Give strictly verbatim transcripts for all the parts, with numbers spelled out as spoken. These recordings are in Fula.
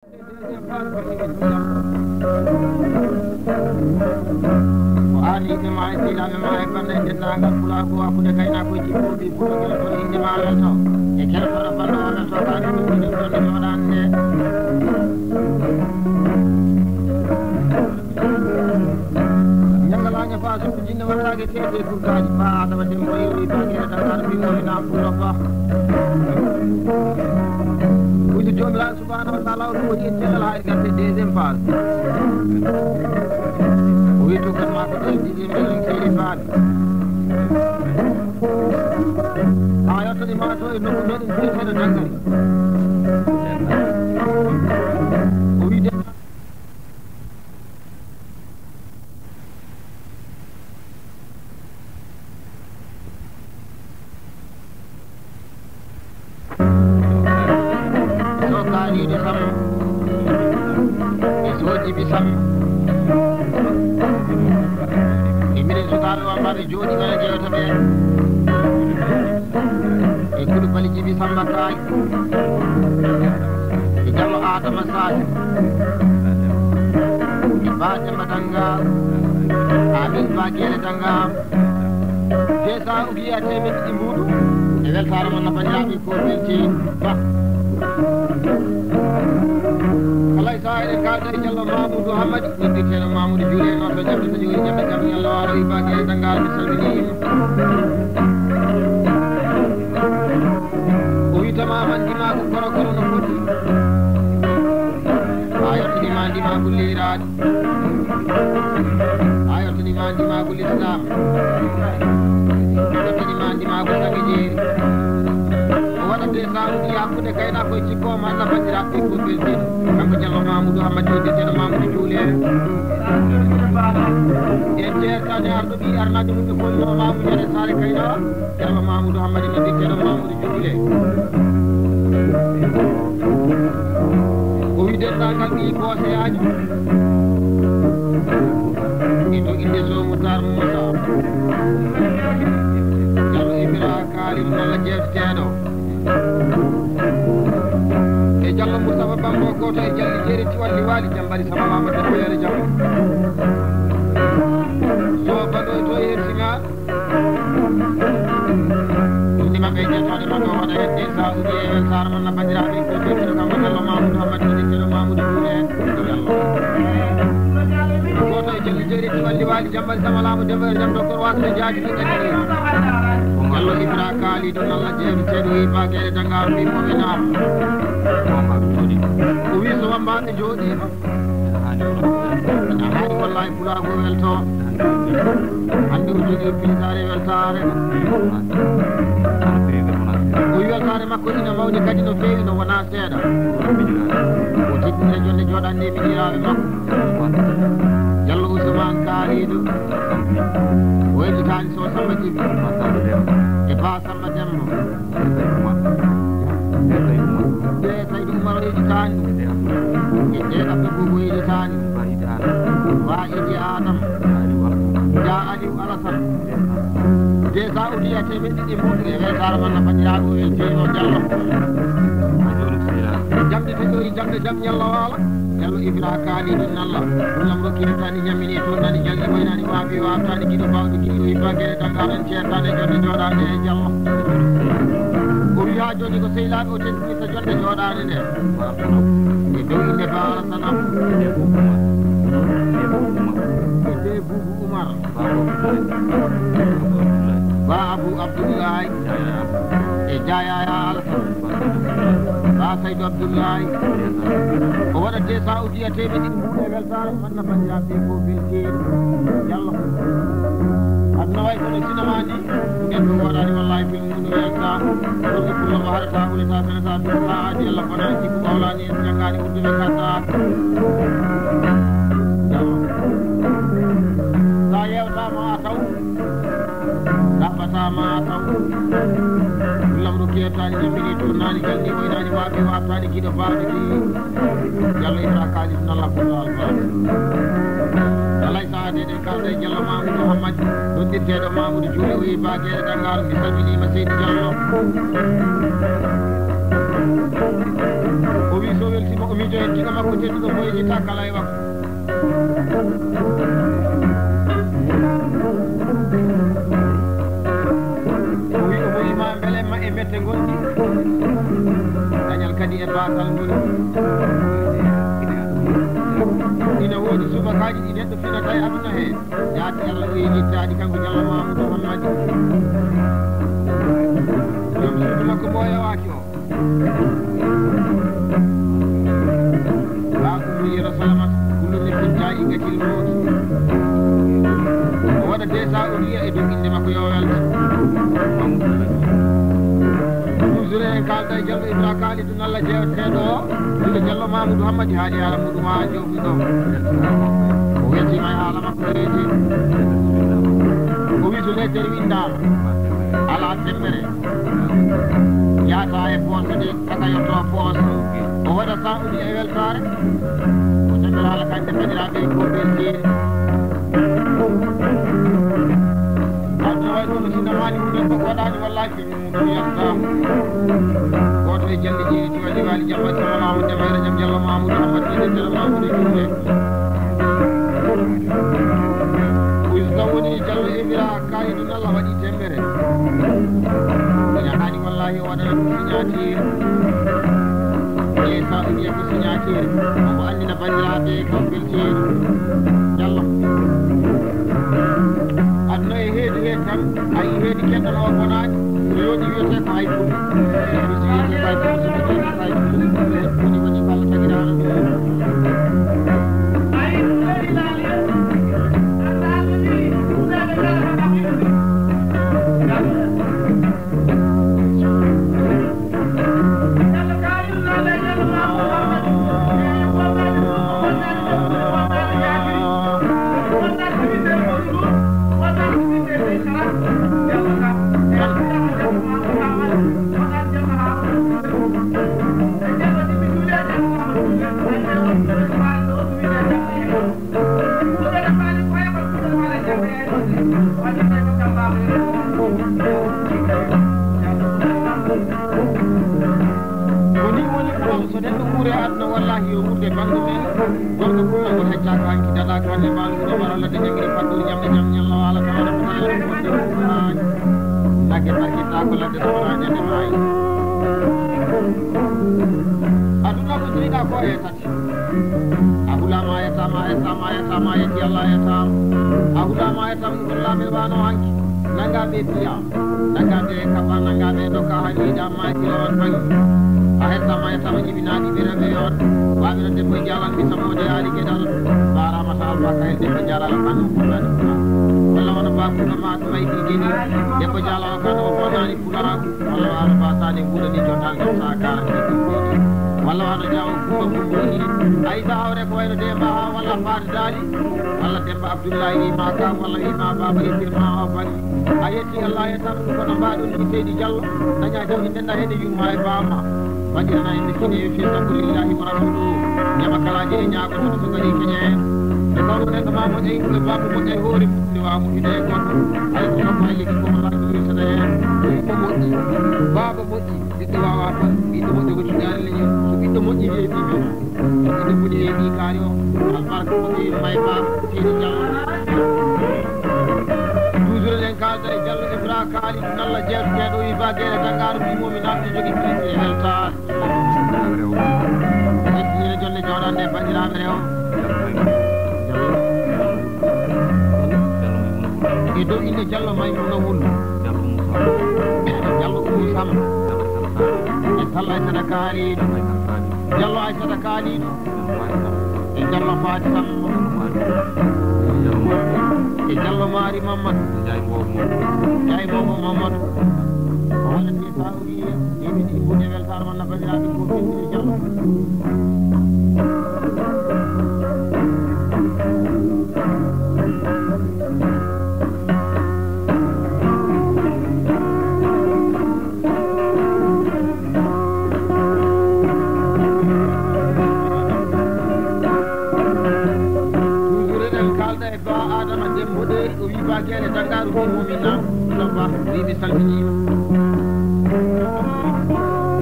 Ko aan yiɗɓe ma e sehilaaɓe ma e banndiraaɓe denndaangal pulaagu hakkunde gaynaakoy, jippooɓe fuɗɗo gila kono innde ma welto. E kere kono bannde o welto ka ɗum ɗum ɗum ɗum ɗum ɗum ɗum. Ñanngalaaño faasoo ko jinne waɗaake seede kurgaaji ba Adama Demba o yewi ba gere Dakar mi woni naam ɗum ɗo ba. Wuyde Joomiraaɗo Subhaanahu wa Taala o ɗum woni en cellal haa e garte deuxième phase. O wi to kat maa ko ɗo dixième ɗo en seeri faaɓi. Haa yottani maa to e nokku men biyeteeɗo Dangari. O wi de Sokaaji kam e soojiɓe sam e minen sukaaɓe wammbaaɓe jooɗi ɓe jewta ɓe e Kulu Bali Jibi Samba Kaay e Jallo Adama Sadio e Ba Demba Dangal Amin Ba Gele Dangal. Desa ugiya temen ɗiɗi mbuuɗu e weltaare mon no banndiraaɓe ko welti ba. Alay sa eɗen kaalda e Jallo Mamoudou Hammadi. Noddirteeɗo Mamoudou Diouli e noto jamde so ƴoori jamde kam Yallo Waalo Iba Gere Dangal mi salminiima. O witama man ndimaagu koro koro no foti. A yottinima ndimaagu leyraaɗi. A yottinima ndimaagu lislaam. A yottinima ndimaagu sangijeeri. O waɗa desawuji hakkunde gaynaakoye jikko o manna banndiraaɓe ko beldiiɗo. Kanko Jallo Mamoudou Hammadi noddirteeɗo Mamoudou Diouli en. En ceertani arɗo ɓii arnaajo mum ɓe fof no Mamoudou Yere Saare Kaynawa. Jallo Mamoudou Hammadi noddirteeɗo Mamoudou Diouli. O wi denndaangal ɓii booseyaaji. E to innde Sow Moutar Moussa. Jallo Ibra Kaali Malla jeefteeɗo. E Jallo Moustapha Bambo gooto e Jalli Jeeri Tiwalli Waali Jambari Sama Mama Demba Yere Jam. So baɗoy to e Hersinga. Ɗum ni maɓɓe jettode maɓɓe o waɗa hedde sa uɗi e weltaare mon no banndiraaɓe ko jottiɗo kanko Jallo Mamoudou Hammadi Dicteɗo Mamoudou Diouli en. Gooto e Jalli Jeeri Tiwalli Waali Jambari Sama Laamu Demba e Jam Doktor Wasde Jaaji Jallo Ibra Kaali ɗum Allah jeeri ceeɗo wi ba gere danga wi mo ɓe naam. O wi so wambaɓe jooɗima. Ene haani wallahi pulaagu welto. Hannde o jogii piisaare weltaare. O wi weltaare makko ina mawni kadi no feewi no wona seeɗa. O teddinira jonde jooɗande e miñiraaɓe makko. Jallo Ousmane Kaaliiɗo. O wayli taani so Samba Jibi. E Ba Samba Demba. Nde Saydu Umar o yejitaani. E nde Abdou Bobo yejitaani. Ba Idi Adam. Ja Aliou Alassane. Desa udiya temeɗɗe ɗiɗi mbuuɗu e weltaare man no banndiraaɓe o weltiino Jallo. Jamɗe taƴoyi jamɗe jam ñalla waala. Jallo Ibra Kaali ɗum nalla. Ɗum lam rokki hettani ñammini toon nani jalli waynani waabi waabtaani giɗo baawɗo giɗo o yibba gere dannga men ceertaani e jonde jooɗaande e Jallo. O wiya jooni ko sehilaaɓe o teddinirta jonde jooɗaande nde. E dow innde Ba Alassane Abdou. E Buubu Umar. Ba Abou Abdoulaye. E Jayaya Alassane. Ba Saydou Abdoulaye. O waɗa desa udiya temeɗɗe ɗiɗi mbuuɗe weltaare man no banndiraaɓe ko belteeɗo. Jallo. Aduna way kono sinama ni. Ɗum en ɗum waɗaani wallahi film ɗum welta. Ɗum ko pullo mo harata wulata fenata ɗum haa adi Allah fana jikku ɓawlaani en janngaani wurdude kata. Jallo. Sa yewtama a taw. Ɗaɓɓata ma taw. Lamɗo keewtaani, ñammini, tournaani, jalni, waynaani, waaɓi, waaɓtaani, giɗo, baawɗo, giɗi. Jallo Ibra Kaalis, nalla, kullo, alfaani. Alay saade, eɗen kaalda e Jallo Mamoudou Hammadi, noddirteeɗo Mamoudou Diouli, o wi Ba Gere Dangal, mi salminiima Seydi Jallo. O wi so weltiima o miijo heen giɗo makko tedduɗo mo yejjita kala e makko. O wi omo yima mbele ma e mette ngonɗi dañal kadi e baasal ngoni. Ina woodi subakaaji ɗi neɗɗo finata e aduna hee. Jaati Allah o yejjittaɗi kanko Jallo Mamadou Hammadi. Joom suudu makko mbo o yawaaki o. Ba ummi yero salamat kullum ne finta ingatil mawti. O waɗa desa o riya e dow inde makko yo welta. Toujours en kalda e Jallo Ibra Kali. Ɗum Allah jeewteteeɗo o, wonde Jallo Mamadou Hammadi haali haala muɗum haa jooɗi ɗo. O weltiima e haala makko reedi. O wi so lettere winndaama, alaa temmbere. Yahata e poose ɗe, saka yotto poose. O waɗa sa'uji e weltaare. O temmbere haala kañum e banndiraaɓe e koɓe seeri. Aduna way ɗo no sinno maani ɗum ɗo waɗaani wallaahi. Gooto e jannde jeeɗiɗi waɗi waali jamma sama Mamoudou Demba Yero Jam Jallo Mamoudou Hammadi Yero Jallo Mamoudou Diouf. Kuy so taw woni Jallo Emira Kalidou Nalla waɗi temmbere. Ina haani wallaahi o waɗana ɗum signature. Jeyi sa ɗum yeeso signature. Omo anndina banndiraaɓe ko beltiiɗo. Jallo. Aduna e heedi heen tan, a yii heedi kenɗo no o bonaani, so yooɗi wiyetee ko hay huunde. So wiyetee ko hay huunde, so wiyetee ko hay huunde, woni, woni ko Allah tagiraano ɗum. Ko ni woni ko so neɗɗo wuuri e aduna, wallaahi yo wuurde bannge men. Gorko kullagol heccaaka hanki daɗaaka hannde mbaalu wuro waro ladde jangiri faddude jam e jam ñallo waala tawa ɗo ko tawi ɗum wonde ɗum maaji. Nagge barkittaako ladde so wonaa ñande maayi. Aduna ko jeyiɗaa ko e tati. A hulaama a yettaama a yettaama a yettaama a yetti Allah a yettaama. A hulaama a yettaama ɗum hollaama e waano hanki. Nanngaa ɓe piya. Nanngaa ɓe kaɓa nanngaa ɓe ndokka haa ñiiɗa maaji on bannge. A hettaama a yettaama jibinaaɗi ɓe rewɓe on. Waaɓe no debbo jaalan mi samoode yaari geɗal. Baaraama ta alfa kayel debbo jaalala kan no fuɗɗaani fuɗɗa. Walla wano baabuɗo ma ɗum ay ɗi geɗi. Debbo jaalala kan o bonnaani. Walla wano basaani nguuɗo ni jontal jom sa garanti ɗum. Walla wano jaawo kuuɗo ɗum woni. Ay sa hawre ko wayno de mbaha walla faade daali. Walla Demba Abdullahi wi ma ka walla wi ma baba yettir ma o bani. A yetti Allah yettam ɗum kono mbaɗon ni seydi Jallo. Daña jawdi ndenɗa hede yumma e bama. Waɗirana en miskineeɓe fi sabulillahi wa rasuluhu. Ñama kalaaji e ñaago tan so gari keñe en. E kawru en ma moƴƴay ko e baba moƴƴay hoore. Nde waawa moƴƴude e goɗɗo, hay ko kanko hay yeki ko wala ko yewtata heen. Ɗum ko moƴƴi, baaba moƴƴi, ɓiɗɗo waawaa tan, ɓiɗɗo moƴƴo ko cuɗaani leñol, so ɓiɗɗo moƴƴi wiyee ɓii mema, so ɓiɗɗo boni wiyee ɓii kaari o, albarka ko ɓii may ba, fiini Jallo. Toujours eɗen kaalda e Jallo Ibra Kaali, Nalla jeertuɗe ɗo wi ba geere Dangaaru, ɓii momi naamde jogi piɗɗi e weltaare. Ina jolle jooɗande banndiraaɓe rewo. E dow innde Jallo Maymuna Wul. Jallo Umu Samba. E Salla Aysata Kaaliiɗo. Jallo Aysata Kaaliiɗo. E Jallo Faati Samba. E Jallo Maari Mammadu. Jay Boobo Mammadu. O waɗani Yimɓe ɗi mbuɗe weltaare walla banndiraaɓe ko fewti e jam. Toujours eɗen kaalda e Ba Adama Dembo de, o wi Ba Gere Dangaaru ko mumina. Ɗo Ba, o wi mi salminiima.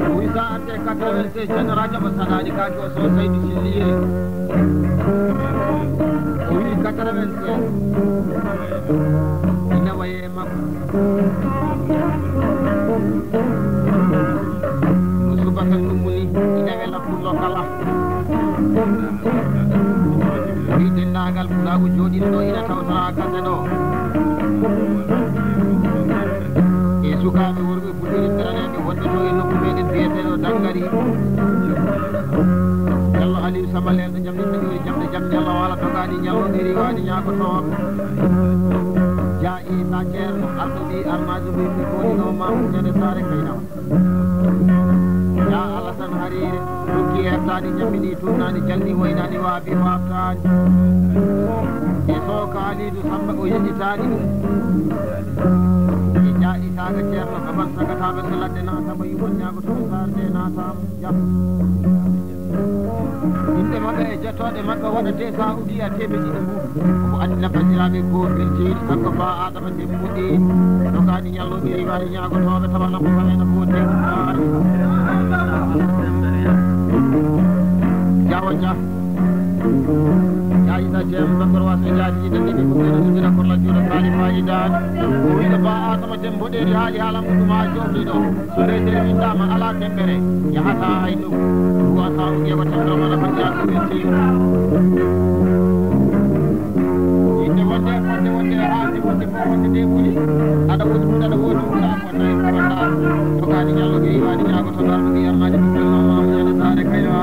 O wi sa arte Quatre-vingt-seize, Ceerno Rajaba Saɗaani kaake o Sow Saydu Silliyee. O wi'i quatre-vingt-seize. Ina waye makko. No subaka ɗum ni, ina wela pullo kala. Wi denndaangal pulaagu jooɗiiɗo ɗo ina tawtoraa kase ɗo. E sukaaɓe worɓe Fulɓe ɓe ɓeraneeɓe wonɓe to e nokku meɗen biyeteeɗo Dangari. Jallo Aliou Samba leelɗo jam ɓe ɓiɗɗoy jamɗe jam ñallo wala dogaani ñallo ɓe riwaani ñaagotooɓe. Jaa Isa Ceerno arɗo ɓii armaajo ɓe ɓe kooni ɗo maamu ñande saare kaynawa. Jaa Alasan Hariire rokki heɓtaani ñammini tunnaani jalni waynaani waabi waabtaani. E so Kaaliidu Samba o yeñitaani ɗum. E jaa Isaaga Ceerno babal sagataaɓe so ladde naatama yumon ñaago to Saar nde naatama. Yinɓe maɓɓe e jettooɗe maɓɓe waɗa te Saa'udiya teemeɗɗe ɗiɗi mbuuɗu. Omo anndina banndiraaɓe goo beltiiɗo kanko Ba Aadama Dembo e dogaani ñallo ɓe riwaani ñaagotooɓe tawa lambo fayana ko woni Jawa Jah. Jaa Isa Ceerno Bakar Waso e jaati ɗiɗi ɗiɗi ko ɓe ɗo sujjira korla juuɗe kaali faayidaani. O wiɗo Ba Aadama Dembo ɗeeri haali haala muɗum haa jooɗi ɗo. So reetere winndaama alaa temmbere, yahataa hay dow. Ɗum wasa o ƴeewa temmbere mana ko jeyaa ko weltiima. Yimɓe wonde, wonde, wonde, e haalde, wonde fof, wonde nde ɓuri. Aɗa woodi ɗum, aɗa woodi ɗum, ɗa ko nayi, ko ɗa. Dogaani ñallo ɓe iwaani ñaago to ɗa, ɗum wiyatmaade ɗum, ɗum, ɗum, ɗum, ñande saare kaywa.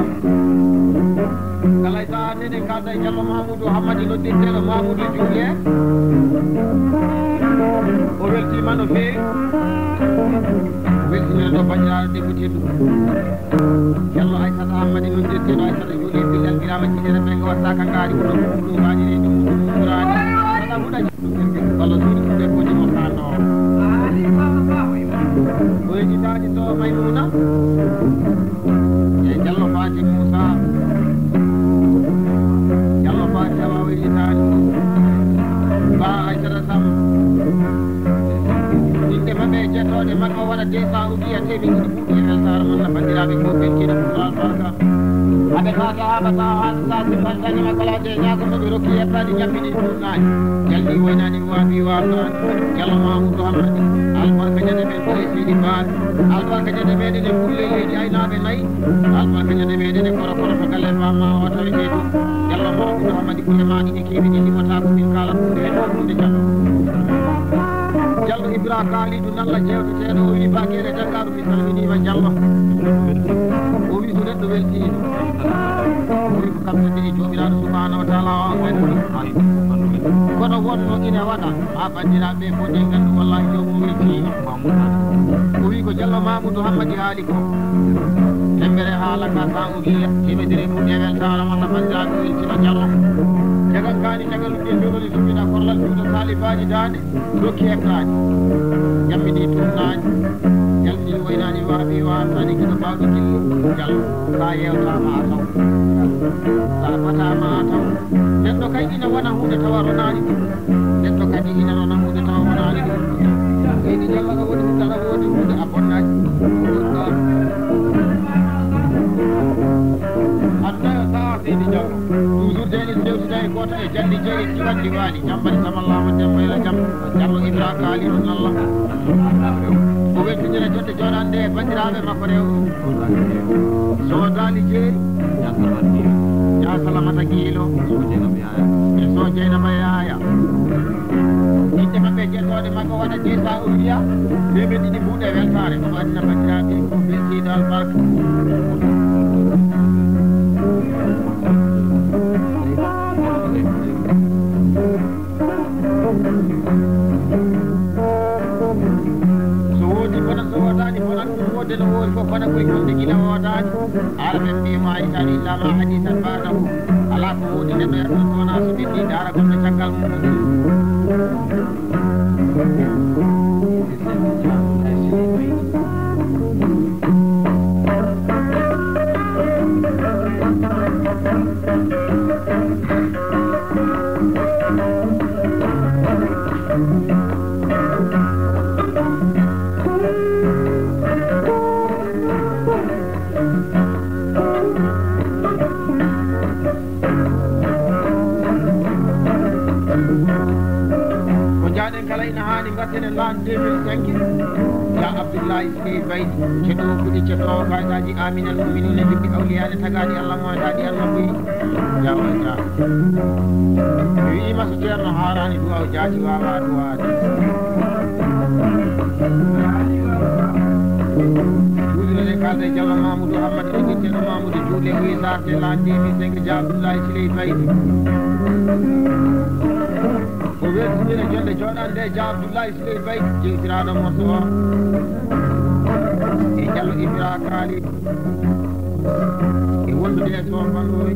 Kala e sahaa nde eɗen kaalda e Jallo Mamoudou Hammadi noddirteeɗo Mamoudou Juulee. O weltiima no feewi. O weltinira ɗo banndiraaɗo debbo tedduɗo. Jallo Aysata Hammadi noddirteeɗo Aysata Juulee Billal Birama Jitere Mbengue watta ka ngaari ko ɗo ɗum waɗi reedu mum ɗum ɓuraani. Wala huɗa Walla suudu ɗum ɓe koni mo kaanoo. O yejitaani to Maymuna. E Jallo Faati Muusa. Jallo Faati Awa o yejitaani. Ba Aysata Sam. Inɗe maɓɓe e jettooɗe maɓɓe o waɗa deux cents ou bien téeméer ɗiɗi buuɗi e weltaare mon na banndiraaɓe fof beltiiɗo ɗum albarka. Aɓe faata haɓata haɗata simbantani ma kala je ñaago no ɓe rokki yettani ñammini ɗum naani. Jalli waynaani waabi waabnaani. Jallo Mamoudou Hammadi. Albarka ñande men ko e Sidi Baal. Albarka ñande meɗen e kulle leydi aynaaɓe nayi. Albarka ñande meɗen e koro koro to galle bamma o tawete ɗum. Jallo Mamoudou Hammadi kulle ma ɗiɗi kewi ɗi limata ko min kala ɗum e ɗo ɗum de Jallo. Jallo Ibra Kalidou Nalla jewteteɗo o wi bakere Dakar. Mi salminiima Jallo. O wi so neɗɗo weltiino. O wi ko kam tagi e Joomiraaɗo Subhaanahu wa Taala o ngandi. Kono wonno ina waɗa. Haa banndiraaɓe fof nde ngandu wallahi joomum weltiima. O wi ko Jallo Mamoudou Hammadi haali ko. Temmbere haala ka sa o wiya. Teemedere ɗum e weltaare walla banndiraaɓe weltiima Jallo. Jagan kaani cagaluɗe joloni sumina korlal juuɗe saalibaaji daande. Rokki heɓtaani. Jammini tuumnaani. Jaltini waynaani waawi waasani giɗo baawɗo gilli. Jallo. Sa yeewtaama a taw. Sa fataama a taw. Neɗɗo kay ina wona huunde tawa ronaani ɗum. Neɗɗo kadi ina rona huunde tawa wonaani ɗum. Seydi Jallo aɗa woodi huunde, aɗa woodi huunde a bonnaaki. Aduna yo sa'a Seydi Jallo. Toujours de eɗen jewtida e gooto e jannde jeeɗi kiwanɗi waali. Jambal Samal Laama Demba Yero Jam, Jallo Ibra Kaalidu Nalla. O weltinira joɗɗe jooɗande e banndiraaɓe makko rewɓe. Sodaali jeeri. Yaa Salamata Giilo. E Sow Jeynaba Yaaya. Inɗe maɓɓe jettooɗe maɓɓe waɗa jeesa o wiya. Ɓe ɓe ɗiɗi mbuuɗe weltaare. Ko waɗna banndiraaɓe ko beltiiɗo albarka. So woodi bona, so woodaani bona, ɗum woodde no woori fof bona, koye wonde gila woodaani. Ara ɓe mbiima a yitaani illa ma hadisan baadahu. Alaa ko woodi neɗɗo yahata so wonaa so ɓe mbii ndaara gonɗo caggal mum. Ko jaaɗen kala ina haani mbatten e l'an deux mille cinq. Ya Abdullahi Sey Baydi, ceɗo kuɗi, ceɗo faydaaji, Aminal Mu'minina, jibbi awliyaane, tagaaɗi Allah, moytaaɗi Allah buy. Jawa ja. Mi wi'ima so Ceerno haaraani du'a o jaati, waawaa du'aade. Duuduɗo nde kaalde Jallo Mamoudou Hammadi, jogitteeɗo Mamoudou Juuɗe, o wi saarte l'an deux mille cinq, Ja Abdoulaye Siley Baydi. O weltinira jonde jooɗaande Ja Abdoulaye Siley Baydi, jewtiraaɗo morso o e Jallo Ibra Kaali. E wondude e Sohba Ndoye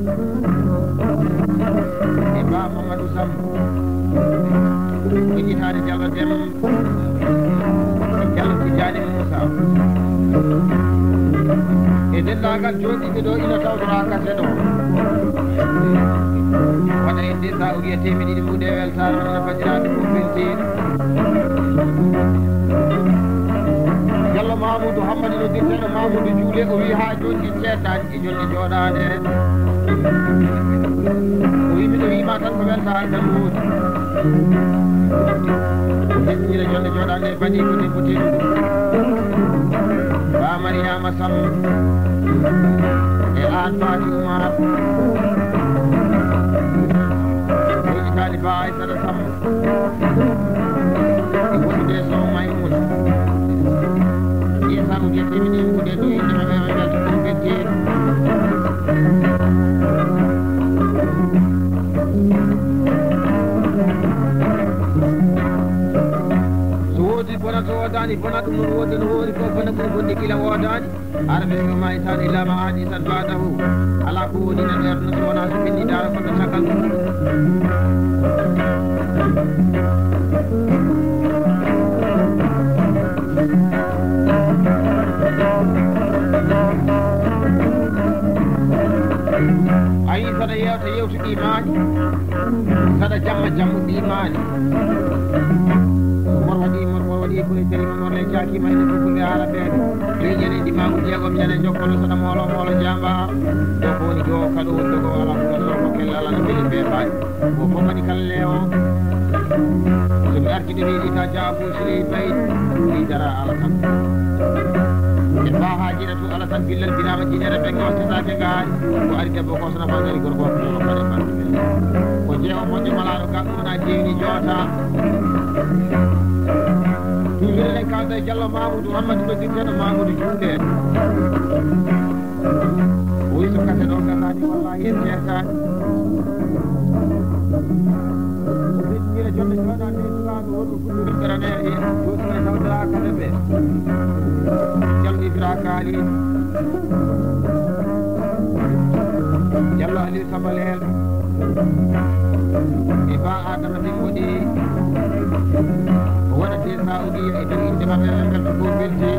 e Ba Mamadou Samb, e Itaade Jallo Dem, e Jallo Tijani Moussa, e denndaangal jooɗiiɓe ɗo ina tawtoraa kaset o. Waɗa en desa o wiya teemedde ɗiɗi mbuɗe weltaare, wonana banndiraaɓe fof weltiima. Jallo Mamoudou Hammadi noddirteeɗo Mamoudou Juule, o wi haa jooni en ceeddaani e jonde jooɗaande. O wi miɗo wiima tan ko weltaare tan woodi. O weltinira jonde jooɗaande e banii ko debbo tedduɗo. Ba Mariama Samb e aan Faati Umar. Woni taaliba Aysata Samb. E wondude e Sow Maymuna. Isa Ude Femini Ude ɗo inde maɓɓe ɓe welta ɗum ɓe teeru. So woodi bona to woodaani bona, ɗum noon woodi no woodi ko bona ɓuri bonde gila woodaani. Arabe yo ma isan ila ma ahadi isan ba'dahu. Ala ko woni na ɗer no so wona so bindi dara ko to caggal ɗum. Ayi, saɗa yewta yewtuɗi maani, saɗa jamma jammuɗi maani. So mor waɗi, mor, mor waɗi, ko e jari, mor le jaaki ma ene fulɓe arabeɓe. Joyi ñande ɗi maagu jeegom ñande jokkolo saɗa moolo, moolo jamba. Ɗo ko woni ɗo kala woni ɗo ko ala ko so ko kelle ala no weli be faani. Ko fof waɗi kala leewo. So mi arti ɗo mi yiɗi ta jaabu si ley bay. Ɗi dara ala tan. E ba haajira tu ala tan billal biraama jinere ɓe ko sitaake ngaari. Ko ari debbo ko sona fagari gorko ko sona fagari fagari. Ko jeewo moƴƴo malaaɗo gaɗɗo wona jeewni joota. Toujours eɗen kalda e Jallo Mamoudou Hammadi noddirteeɗo Mamoudou Juuɗe. O wi so kase ɗo gasaani wallahi en ceertaani. Ɓe ƴiira jonde jooɗaande e sukaaɓe wonɓe fuɗɗori ɓeraneede, jooɗi e tawtoraa kase ɓe. Jallo Ibra Kaali. Jallo Aliou Samba Leel. E Ba Adama Dimbo ɗi. O waɗate Saoudiya e dow innde maɓɓe, ɓe mbelta ko belti.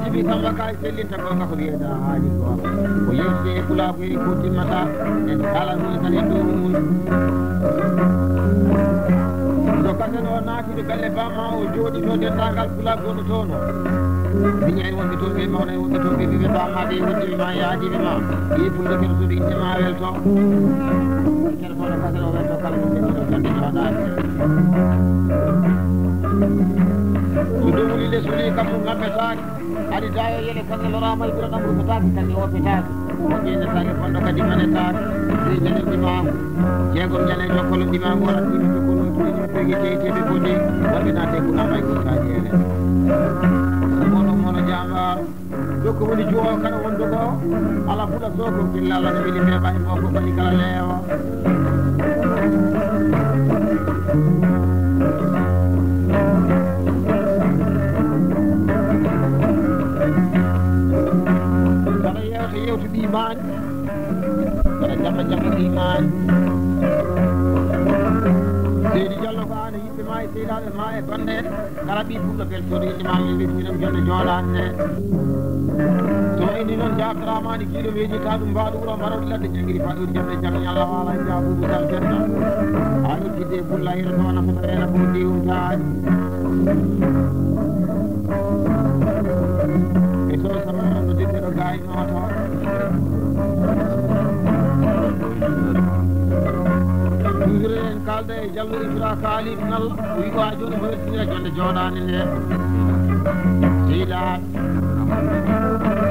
Jibi Samba Kay sellinta gonga ko wiyata haali ko. Ko yewtude e pulaaku e ko timmata en kala hunde tan e dow mum. So kasen o naati to galle bamma o jooɗi to denndaangal pulaaku wonno toon o. Miñi en wonɓe toon, ɓe mawna en wonɓe toon, ɓe ɓiɓɓe bammaɓe, e wondiɓe ma, e yaadiɓe ma, e pullo kene suuɗo, innde ma welto. Kene kono kasere o welto kala min ɓe ɗo jande jooɗaade. So ɗum wuli les wuli kam ɗum ngabbetaake. Ari dayo yele kanne loraama e ɓura ɗam rufetaake, kanne woppetaake. Moƴƴe netaake, bonɗo kadi manetaake. Ɗi jenen ɗimaango. Jeegom jane jokkolo ɗimaango, waɗat ɗiɓe jokkolo, ɗiɓe jokkolo, teeteɓe bone, wonɓe naate kunaama e gurtaaji ene. Mono, mono jambaaro. Jokko woni juwo kala wondugo. Ala bula soko, killa ala ne weli meɓa e moko ɓaɗi kala leewa. Kala yewta yewta ɓi maani. Kala jamma jamma ɓi maani. Seydi Jallo ko an e yimɓe ma e seydaaɓe ma e bannde en. Kala ɓi pullo beltoɗo innde ma, min mbeltiram jonde jooɗaande. So wayni noon Jaabiraamaani Giiɗo weejitaa ɗum mbaɗo wuro mbaroɗo ladde jangiri faɗo jande jam ñalla waala jaabubu tan fenna. A yottiɗe bulla hira ɗo nafata reena ko diwtaani. E so sama no debbe ɗo gaay noto. Toujours en kalda e Jallo Ibra Kaalid Nalla, o wi'i waajo no weltinira jonde jooɗaande nde. Seyda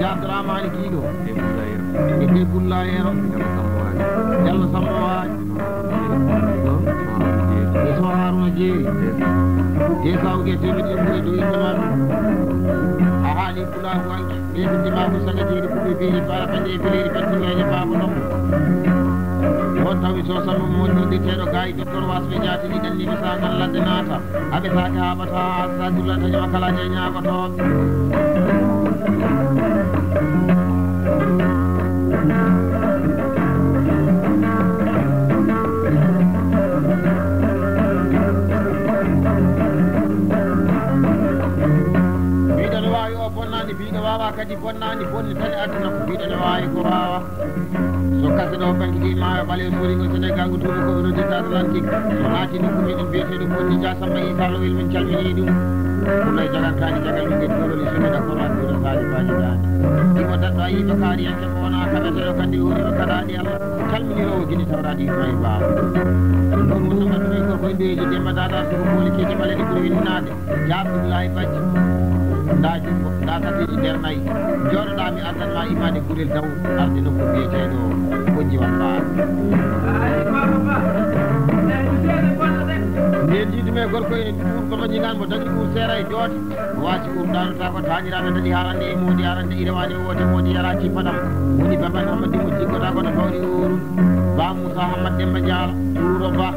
Jaabiraamaani Giiɗo. E Debullayero. Jallo Samba Waaji. E Sow Haruna Jeeri. E Saw Gete mi ɗen ɓuri dow innde maɓɓe. A haali Pulaagu Alki. Ɓe ɓe ndima ko saga jeeri ko ɓe beeri bara bande e bileeri batti meeje baaba ɗon. On tawi so sama mo wondirde teeɗo gaay docteur wasɓe jaatigi ɗanniɓe sagal ladde naata. Aɓe saake haɓata sa jullanta ñama kala je ñaagoto. Mbiɗo no waawi o bonnani, mbiɗo waawa kadi bonnani, bonni tan e aduna ko mbiɗo no waawi ko waawa. So kase ɗo ɓaŋkiti maayo ɓaleewo soringol Senegal ko tuuba ko ɓe noddirta Atlantique. So naati nokku meɗen biyeteeɗo Bonni Dia Samba Issa Lowel min calmini ɗum. Ɗum no jagartaani jagal ɗum e toroli sumina kono addude faali faali daani. Imo daɗɗo a yiiɓe kaariyanke mo wona kaɓeteeɗo kandi woni o kaɗaani Allah. Calminiroowo gine tawraade Ibrahima Ba. Ɗon wonno mbaɗɗude ko koye ndeeji Demba Dada Sogo Booli Keeji Ɓaleɗe ɓuri winnaade. Jaaɓ Abdoulaye Badji, ndaa junngo, ndaa safiiji nder nayi. Njooɗoɗaa mi addan ma imaade gurel daw arde nokku biyeteeɗo Bojji Wambaar. Nden jiidu me gorko en ɓurɗo mo ñiŋan mo dañi ɓur seera e joote. Mo waasi ɓur daanataako taaniraaɓe daɗi haarande e moodi arande irewaani o woote moodi yara cippaɗam. Woni baban Hamadi mo jikkotaako no bawri uuru. Ba Moussa Hamad Demba Diallo, Uuro Ba.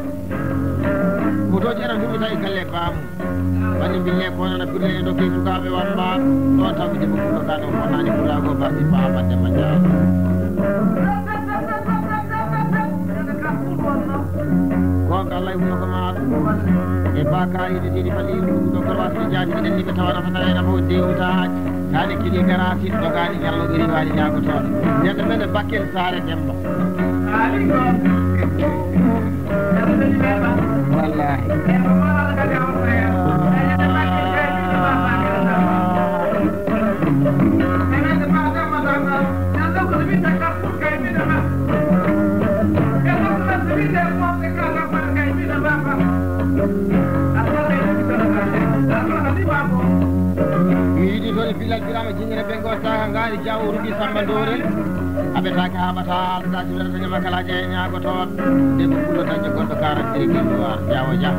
Hotoji ana ndurmita e galle baamu. Wani mbille ko nana birle e dokke sukaaɓe wamba. Ɗo tawi debbo ɓurɗo ka ɗo wonani ɓuraago ba si ba badde ma jaa. Ko Allah wuro ko ma. E ba ka yi de di fali ɗo ko wasi jaati den ni ɓe tawana fata ena mo de uta. Kaani kili garasi dogani ñallo ɓiri wali ñaago toon. Ñande men e Bakel Saare Demba. Wallahi. Mi yiɗi toon e Bilal Birama Jingere Bengo Taaka Ngaari Jaawo Rubi Samba Ndorel. Aɓe taake haɓata alɗa julata ñama kala je ñaagoto. Debbo pullo dañde goɗɗo karan iri gelluwar Jaawo Jah.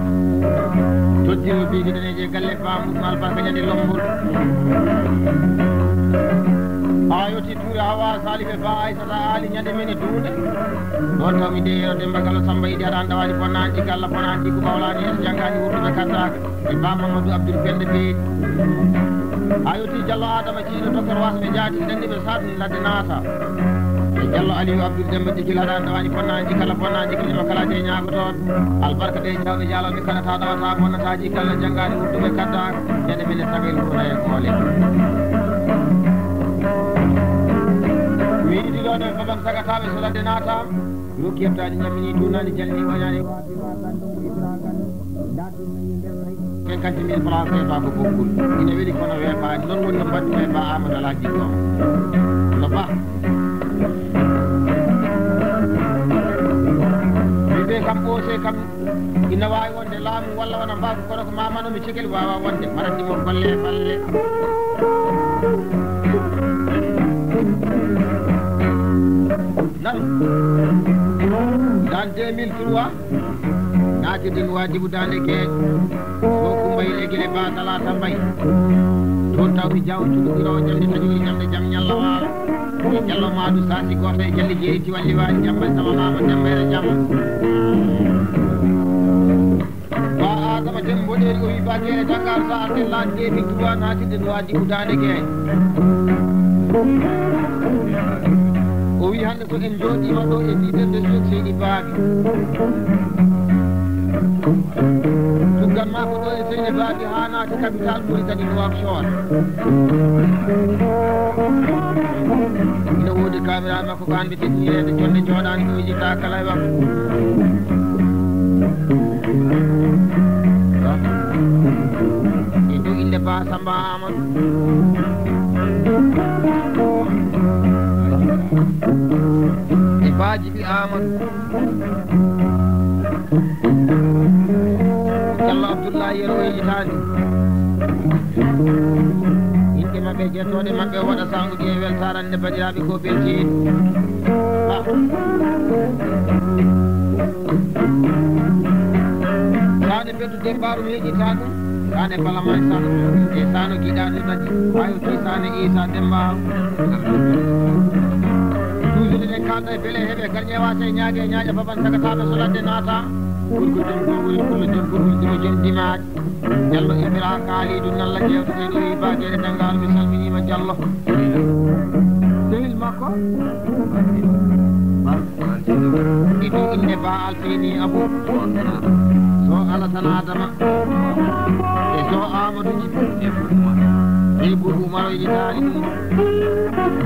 Toddiro biiki daneje galle bamum albarka ñande lombol. Haa yoti tuure hawa salife ba Aysata Ali ñande men e duunde. Ɗon taw mi de yero Demba Gallo Samba Idi haɗa anda wali bonanji galla bonanji ko bawlani es jangani wurtuɓe kaddaka. E ba Mamadou Abdoul Pende Bey. A yoti Jallo Adama Ciiɗo Docteur Wasɓe Jaati, iɗen ni ɓe saatu ladde naata. E Jallo Aliou Abdoul Demba Digil haɗa anda wani bonnaji kala bonnaji kala ma kala de ñaago toon. Albarka de jawɓe jaalooɓe kala ta ɗawata bonnataji kala jangani wurtuɓe kadda. Ñande mene sagal wuro e koole. Mi yiɗi ɗo ɗen babam sagataɓe so ladde naata. Rokki heɓtaani ñammini duunaani jalni wañaani waasi waasani ɗum ko Ibra Kane. Ndaa ɗum nayi nder nayi. cinquante mille francs C F A ko ɓoggol. Ina weli kono weeɓaani. Noon woni no mbaɗmi e Ba Amadou Alhaji Diom. No Ba. Wiyɓe kam ɓoose kam ina waawi wonde laamu walla wona mbaagu kono ko mamano mi cekeli waawa wonde. Marandi mo golle e balle. Nan. Dans deux mille trois. Naati ndin Waadibu Daande Geeƴ, ko Kumba e Gile Ba Talaata Mbay. Toon tawmi Jaaw Cuɗu Ɓiro, jam ni taƴoori, jam de jam ñalla waalo. E Jallo Maadu Saasi gooto e Jalli Jeeri Tiwalli Waali, jam Mbay Sama Maama, jam Mbay Jam. Ba Adama Dem Mboɗeeri, o wi Ba Geere Dangar, sa arde laaj de mi tuba naati ndin Waadibu Daande Geeƴ. O wi hannde so en njooɗiima ɗo e leader de Seydi Baabi. Tuggan maa ko ɗo e Seydi Baabi haa naati capital Mauritanie Nouakchott. Ina woodi kaamiraal makko ko hannde teddinireede jonde jooɗaani ɗo yiɗi taa kala e waktu. E dow innde Ba Samba Amadou. E Ba Jibi Amadou. Jallo Abdullahi Yero e hitaande. Yimɓe maɓɓe, jettooɗe maɓɓe, waɗa sawuji e weltaarande bandiraaɓe ko beltiiɗo. Ba. Saane Beddu Dembaaru mi heƴitaa ɗum. Saane Bala May Sano. E Sano Giɗaaɗo Dadi. Ayo ti Saane Isa Dembaaru. Toujours eɗen kaalda e beele heɓe garñe wasa e ñaage e ñaaƴa baban sagataaɓe so ladde naata. Gurgo jom gongol e pullo jom gurgol jom jom dimaaji. Jallo Ibra Kaalidu Nalla jewteteɗo e Ba Geere Dangal, mi salminiima Jallo. Sehil makko. E dow innde Ba Alfayni Abu. So Alasan Adama. E so Amadou Djibi. E Boubou Umar o yiɗaani ɗum.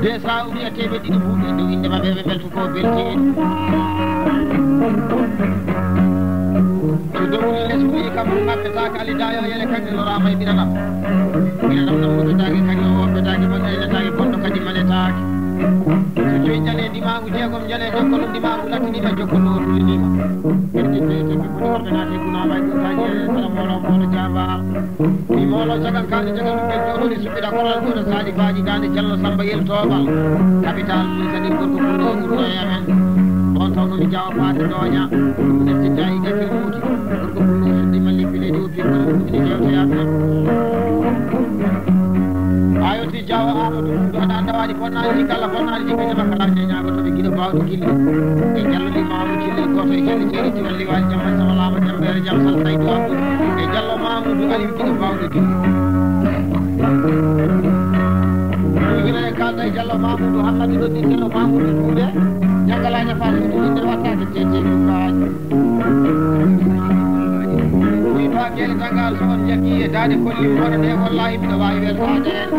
De sa o wiya teɓe ɗiɗi buuɗi e dow innde maɓɓe ɓe mbelto. Ko belti en. So dowri les ɓuri kam ɗum ngappetaake, Ali Dayo Yele Kande loraama e ɓiranam. Ɓiranam ɗam wuttitaake, kadi o woppetaake, bonɗo eletaake, bonɗo kadi manetaake. So joyi njane ndimaagu, jeegom njane jokkolon ndimaagu, lattiniima jokkoloo, tuliniima. Ɓerɗe tee, tee, ɓe foti worɓe naati, gunaama e ɗum, taa jeere, sara moolo, moolo, jaabaa. Mi moolo, jagan kaani, jagan ɗum, ɓe jooɗori, suɓɓira koral, jooɗo, saali, baaji, daande, jallo, samba, yel, toobal. Capital, Mauritanie, gorko, pullo, urno e amen. On tawno mi jawa, paati, dooña. Nefti, jaayi, gacce, muuti. Gorko, pullo, suddi, malli, pile, diw, pi, kono, ɗum, ine, jewte, amen. Ayo, ti, jawa, Amadou, ɗum, ɗo, ɗan, ɗawaɗi, fonnaani, ɗi, kala, fonnaani, ɗi, kala, kala, ñaago, to, ɓe, giɗo, baawɗo, gilli. E, jallo, ɗi, maamu, gilli, gooto, e, gilli, jeeri, ti, walli, waali, jamma, sama, laama, jambeere, jam, sal, saydu, abdu. E, jallo, Mamoudou Aliou Dine Bawɗo Dine. Ɗuuɗe kaalda e Jallo Mamoudou Hammadi ɗo ɗin Jallo Mamoudou Duuɗe. Janngalaaji Fatimata ɗin ɗe wattaade tete ɗum kaaji. Wi ba gere dangal so on jaggi e daade kolli moɗo nde wallahi miɗo waawi weltaade en.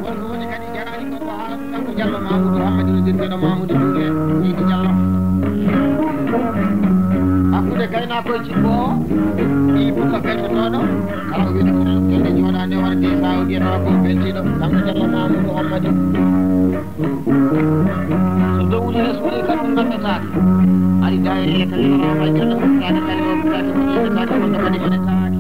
Wonko woni kadi jaraani ko ko haala ɗum kanko Jallo Mamoudou Hammadi no dirgeɗo Mamoudou Diouf en, Seydi Jallo. Hakkunde gaynaako e jibbo o, ɓii pullo beltotooɗo, kala ko wiyata ko gelle jooɗaande wara de sa o wiyata ko beltiiɗo, kanko Jallo Mamoudou Hammadi. So dowri les woni kam ɗum naɓɓataake. Ari daayere kadi waraama e Jallo, ɓurtaake kadi o, ɓurtaake ko ɓurtaake, wonno kadi manetaake.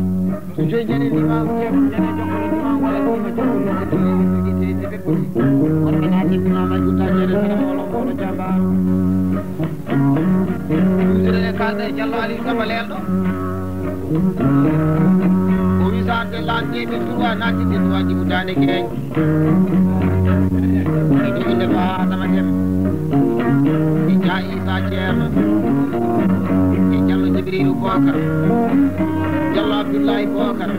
So joyi jane ndimaagu, jeegom jane jokkolo ndimaagu, walla ndima jokkolo ko dille yimɓe gite e debbe poti. Wonɓe naati ndimaagu e guttajeere kala mawɗo mawɗo jambaaro. Ɗumsire e kaalɗe e Jallo Aliou Samba Leelɗo. O wisaade laande min trois naati ɗe trois jibu daande geeñ. E jogi nde Ba Adama Dem. E Dia Issa Ceerno. E Jallo Jibrilu Bokar. Jallo Abdullahi Bokar.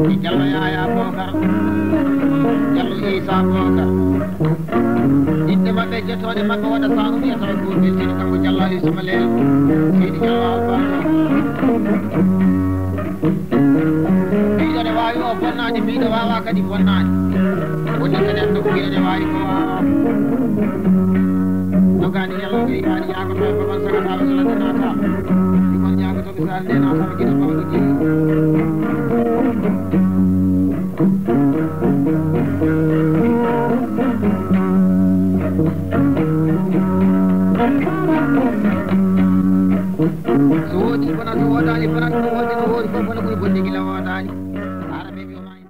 E Jallo Yaya Bokar. Jallo Issa Bokar. Inɗe maɓɓe, jettooɗe maɓɓe waɗa sa o wiya tawa ko beltiiɗo kanko Jallo Aliou Samba Leelɗo. Seydi Jallo Alfa. Mbiɗo ne waawi o bonnaani, mbiɗo waawaa kadi bonnaani. Woni kadi anndu ko mbiɗo ne waawi ko waawaa. Dogaani Yallo ɓe yaani yaagoto e Baban Sagataaɓe so ladde naata. Ɗi kon yaagoto ɓe Alnde na sama gis mawɗo jiri. So woodi bona, so woodaani bona, so woodi, so woodi fof bona ɓuri bonde gila woodaani. Arabe ɓe o maayi.